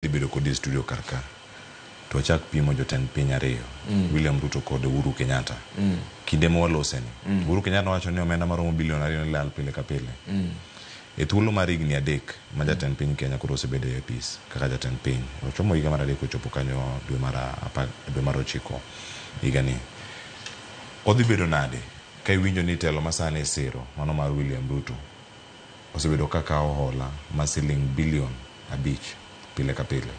Dhi bedo kodi e studio kar ka to wachak pimo jotend piny ariyo, William Ruto kod Uhuru Kenyatta. Kinde ma waloseni, Uhuru Kenyatta nowacho ni omenda maromo bilion ariyo ni lal pile ka pile. E thuolo mar higni 3 ma jatend piny Kenya koro osebedo e apis kaka jatend piny, ochomo higa mar 3 ochopo kanyo dwe mar apar, dwe mar 9 higani. Odhi bedo nade ka iwinjo ni telo masani isiro mano mar William Ruto osebedo ka kawo hola ma siling bilion 5 pile ka pile.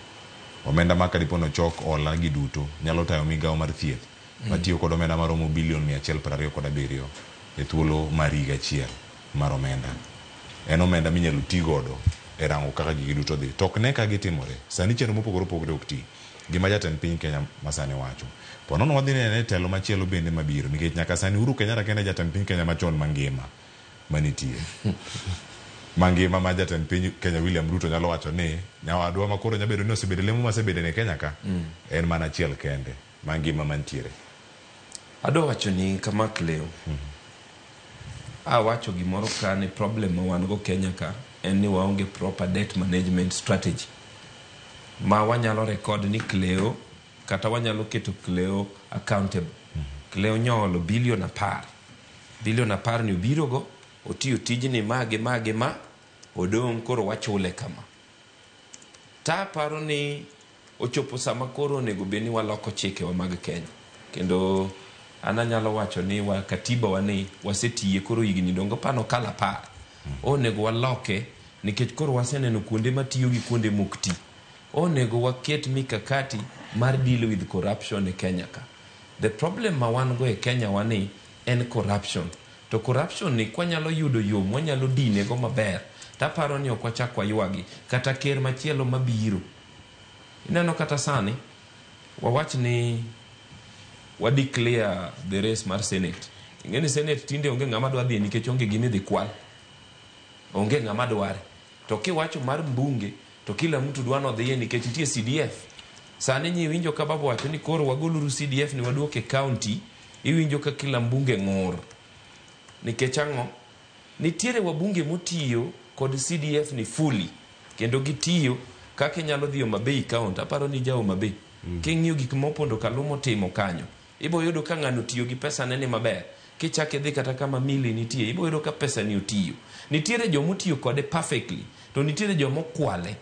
Omenda ma kadipo ni ochok hola gi duto nyalo tayo migawo mar thieth matiyo kod omenda maromo bilion 127 e thuolo mar higa achiel mar omenda. En omenda minyalo ti godo e rango kaka gigi duto dhi. To ok ne ka gitimore. Sani chenro mopogore opogore ok ti. Gima jatend piny Kenya masani wacho. Po nono wadhi nene e telo machielo bende mabiro nikech nyaka sani Uhuru Kenyatta kende e jatend piny Kenya machon mangima manitie. Mangima ma jatend piny Kenya William Ruto nyalo wacho ni nyawadwa ma koro nyabedo ni osebedo lemo masebede ne Kenya ka en mana achiel kende mangima mantiere. Adwa wacho ni kama Cleo. Awacho gimoro ka ni problem ma wan go Kenya ka en ni waonge proper debt management strategy ma wanyalo record ni Cleo kata wanyalo keto Cleo accountable. Cleo nyoolo bilion 10. Bilion 10 ni obiro go, otiyo tijni ma gi ma gi ma, odong' koro wachule kama. Ta aparo ni ochopo sama koro onego bed ni waloko chikewa mag Kenya. Kendo an anyalo wacho ni wa katiba wa ni wasetiye koro higni dongo pano kalo 10. Onego waloke nikech koro waseneno kuonde matiyo gi kuonde mok ti. Onego waket mikakati mar deal with corruption e Kenya ka. The problem ma wan go e Kenya wa ni en corruption. To corruption ni kwanyalo yudo yo mwanyalo dine go maber, taparo ni ok wachak waywagi. Kata ker machielo mabiro. Ineno kata sani, wawach ni wa declare the race mar Senate. Ing'e ni Senate tinde onge ng'ama dwa dhi nikech onge gima idhi kwal. Onge ng'ama dware. To kiwacho mar mbunge, to kila mtu dwa nodhiye nikech nitie CDF. Sani nyi winjo ka baba wacho ni koro wagoluru CDF ni waduoke e county, iwinjo ka kila mbunge ng'ur. Nikech ang'o? Nitiere wabunge motiyo kod CDF ni fully, kendo gitiyo kaka inyalo dhi Homa Bay county, aparo ni ja Homa Bay. King'iyo gik mopondo Kaluma otimo kanyo, ibo yudo ka ng'ano otiyo gi pesa ne ni maber. Kichak idhi kata kama Millie nitie, ibo yudo ka pesa ni otiyo. Nitiere joma otiyo kode perfectly, to nitiere joma okwale.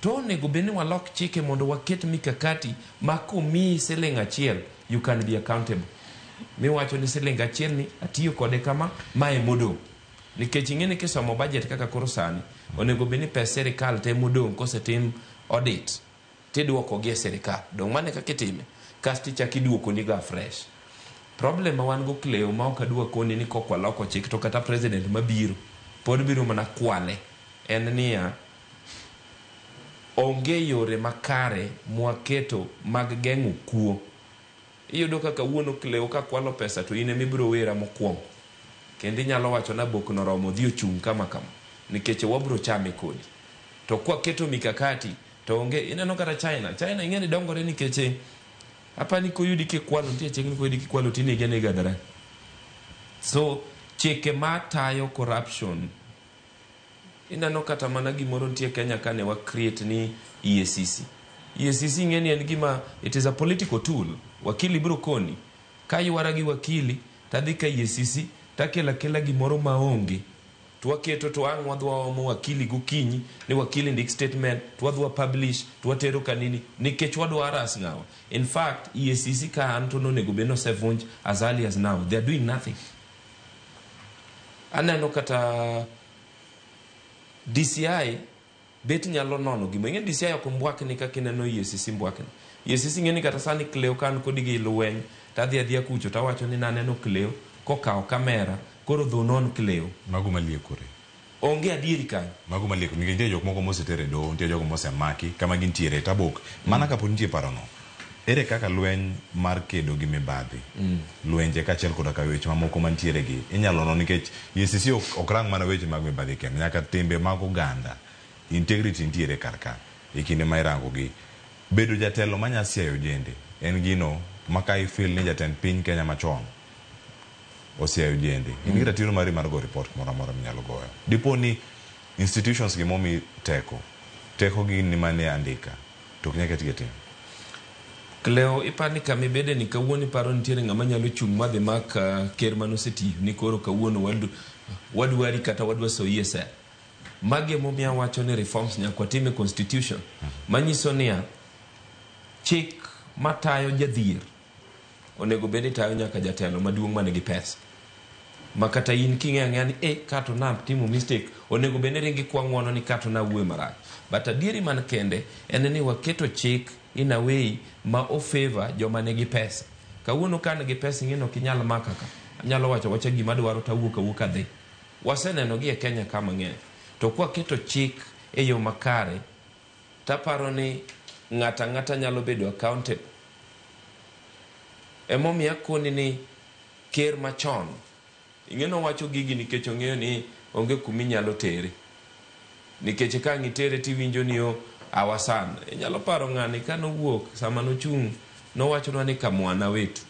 To onego bed ni walok chike mondo waket mikakati ma komiyi siling 1, you can be accountable. Miwacho ni siling 1 ni atiyo kode kama, mae modong'. Nikech ing'e ni kisomo budget kaka koro sani, onego bed ni pes sirikal te modong' kosetim audit, tiduoko gi e sirikal. Dong' mano e kaka itime. Kasto ichak iduoko ni go afresh. Problem ma wan go Cleo ma ok adwa koni ni kok waloko chik to kata president mabiro pod biro mana kwale en niya, onge yore makare mwaketo mag geng'o kuo. Iyudo ka kawuono Cleo ka kwalo pesa to in ema ibiro wera mokwongo. Kendo inyalo wacho na bok noromo odhi ochung' kama kama. Nikech wabro chame kodi. To kwaketo mikakati to onge, ineno kata China. China ing'e ni dongore nikech apani koyudi kikwalo, nitie chik ni koyudi kikwalo tinege anega hadharani. So chike matayo corruption ineno kata mana gimoro nitie Kenya kane wa create ni EACC. EACC ing'e ni en gima it is a political tool. Wakili biro koni ka ywara gi wakili tadhi ka EACC takelo akela gimoro maonge to waketo to ang' wadhi waomo wakili gokinyi ni wakili ndik statement to wadhi wa publish to watero kanini nikech wadwa harass ng'awa. In fact EACC ka an to nonego bed ni osevunj as early as now. They are doing nothing. Aneno kata DCI bet nyalo nono gima. Ing'e DCI ok mbwakni kaka ineno EACC mbwakni. EACC ing'e ni kata sani Cleo ka an kodi gi lweny tadhi adhiya kucho tawacho ni naneno Cleo kokawo kamera koro dho non Cleo. Mago maliekore. Onge adieri kanyo. Mago malieko nikech nitie jok moko moseter e doho, nitie jogo mosemaki kama gintiere tabok. Mana kapod nitie parono, ere kaka lweny mar kedo gi mibadhi, lwenje kaachiel koda ka weche mamoko mantiere gi inyalo non nikech EACC ok rang mana weche mag mibadhi kende, nyaka timbe mag oganda, integrity nitiere kar ka e kinde ma irango gi. Bedo jatelo manya siayo ojende en gino ma ka i feel ni jatend piny Kenya machon osiayo ojende, in gi ratiro mari mar go report kumoro amora minyalo goyo. Dipo ni institutions gi momi teko, teko gi ni mane andika, To ok nyal ketgi e tim. Cleo, ipar ni kama ibede ni kawuono iparo nitiere ng'ama nyalo chung' madhi mak ker manosetiyo ni koro kawuono wadwari kata wadwa soyi e sel. Magi emomiyo awacho ni reforms nyaka watim e constitution. Manyiso niya, chik matayo jadhier onego bed ni tayo nyaka jatelo maduong' man gi pesa. Ma kata in king'eyo ang'eya ni kato na timo mistake, onego bed ni ringi kwa ng'uono ni kato na wuoyo marach. But adieri man kende en ni waketo chik in a way ma o favor joma nigi pesa. Kawuono ka an gi pesa ing'e ni ok inyal maka ka. Anyalo wacho awacha gima adwaro to awuok awuoka adhi. Waseneno gi e Kenya ka mang'eny. To kwaketo chik e yo makare, taparo ni ng'ato ang'ata nyalo bedo accountable. Emomiyo akoni ni ker machon, ing'e nowacho gigi nikech ong'eyo ni onge kuma inyalo tere. Nikech ka ang' itere tiwinjo ni o our son. Inyalo paro ng'ani ka nowuok sama nochung' nowachonwa ni kamwana wetu.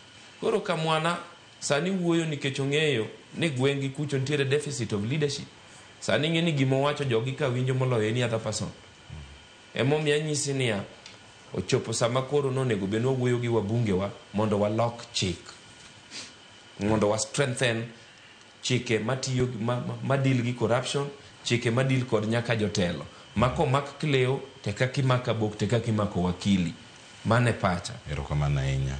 Koro kamwana sani wuoyo nikech ong'eyo ni gweng'gi kucho nitiere deficit of leadership. Sani ing'e ni gima owacho jogi ka winjo moloyo any other person. Emomiyo anyisi niya, ochopo sama koro nonego bed ni wawuoyo gi wabungewa mondo walok chik. Mondo wa strengthen chike matiyo ma deal gi corruption, chike ma deal kod nyaka jotelo. Ma komak Cleo, te kaka imako Abok, te kaka imako wakili. Mano e pacha. Erokamano ahinya.